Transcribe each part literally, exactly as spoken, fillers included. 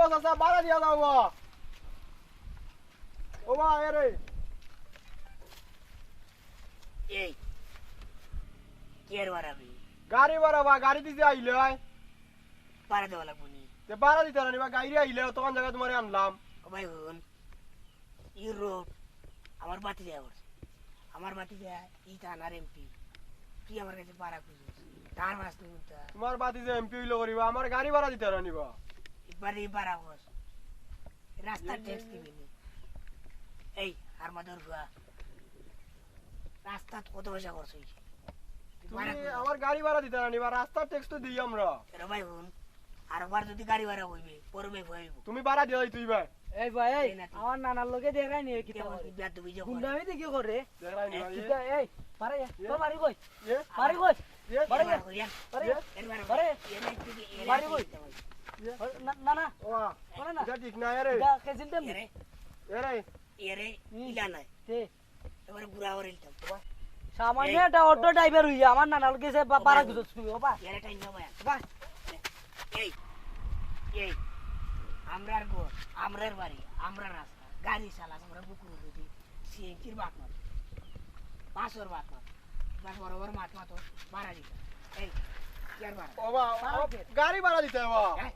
চাচা, ভাড়া দিয়া যাও বা। ও বা, এ রে। এই, কিয়ের ভাড়া বে? গাড়ি ভাড়া বা, গাড়ি দি যে আইলে অয়। ভাড়া দেওয়া লাগবো নি? তে ভাড়া দিতায় না নি বা, গাড়ি আইলে অতখান জাগা তুমারে আনলাম। ও ভাই হুন, ই রোড আমার ভাতিজায় করছে। আমার ভাতিজা ই থানার এমপি। তুই আমার কাছে ভাড়া খুঁজছিস। তার মাছ তুই উঠা। তুমার ভাতিজা এমপি অইলো করি বা, আমার গাড়ি ভাড়া দিতায় না নি বা। একবারে ই ভাড়া কর। রাস্তার ট্যাক্স দিবি নি। এই, আর মাদর ফুয়া। রাস্তাত কত পয়সা খরচ অইছে? তুই তুমি ভাড়া কর। আমার গাড়ি ভাড়া দিতায় না নি বা, রাস্তার ট্যাক্স তো দেই আমরা। এরে ভাই হুন, আরবার যদি গাড়ি ভাড়া কইবে, পরে ভাই ভয় অইবো। তুমি ভাড়া দিয়া যাইতায় বা। এই ভাই, এই, এই নাতি। আমার নানার লগে দেখরায় নি, কিতা কেমন করে? বিয়াদবি যে করে। গুন্ডামি দেখি করে। দেখরায় নি এই ভাই, কিতা, এই, পারে, এ? তোর বাড়ি কই? এ? বাড়ি কই? এ? বাড়ি কই? এ? বাড়ি এ? কই? এ? বাড়ি কই? এ? না, না, না। ও, বাড়ি কই? ইটা ঠিক না, এ রে। ইটা কেজিল দেম। এ রে। এ রে। এ রে, হুম। ইলা নাই। তে? এবারে ঘুরা ওর ইলতাম। সামান্য এই। একটা অটো ড্রাইভার অইয়া আমার নানার গেছে বা-, ও বাড়া ভাই। গুজরছ তুমি, ও বা। এ রে, টাইম না ভাই। বা। এই, এই, আমরার ঘর, আমরার বাড়ি, আমরার রাস্তা, গাড়ি চালাস, আমরা বুকুর উপরে দি, সিএনজির বাট মাত, বাসর বাট মাত, এবার বড় বড় মাত মাতো, ভাড়া দিতে। এই, কিয়ার ভাড়া? ও বা, ভাড়া ও, দে। গাড়ি ভাড়া দিতায় বা। হ্যাঁ?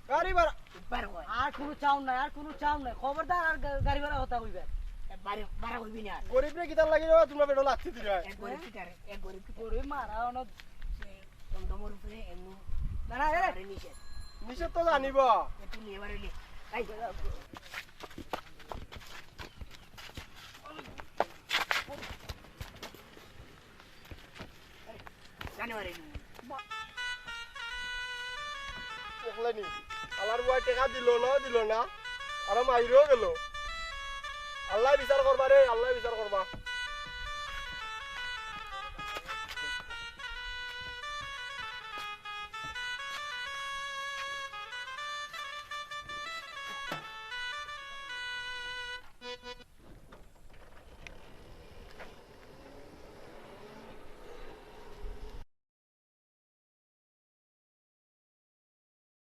গাড়ি ভাড়া। একবার কয়। আর কুনু চাউন নাই, আর কুনু চাউন নাই। খবরদার আর গা-, গাড়ি ভাড়া কথা কইবে। এ, বাড়ি ভাড়া কইবি না আর। গরিবরে কিতার লাগি রে, তুমরা পেটো লাগছি দিরা। এক গরিব কিতারে, এক গরিব কিতারে। গরিব মারা অনো। সে দমদমর উপরে এমনি না, না, এ। আরে নিচে। নিচে তো জানিব। এ, তুই নিয়ে এবারে নে। এই। জানে মারে নি। দেখলে নি? আল্লার বুয়ায় টেকা দিল না, দিল না। আর মাইরও গেল। আল্লায় বিচার করবা রে, আল্লায় বিচার করবা।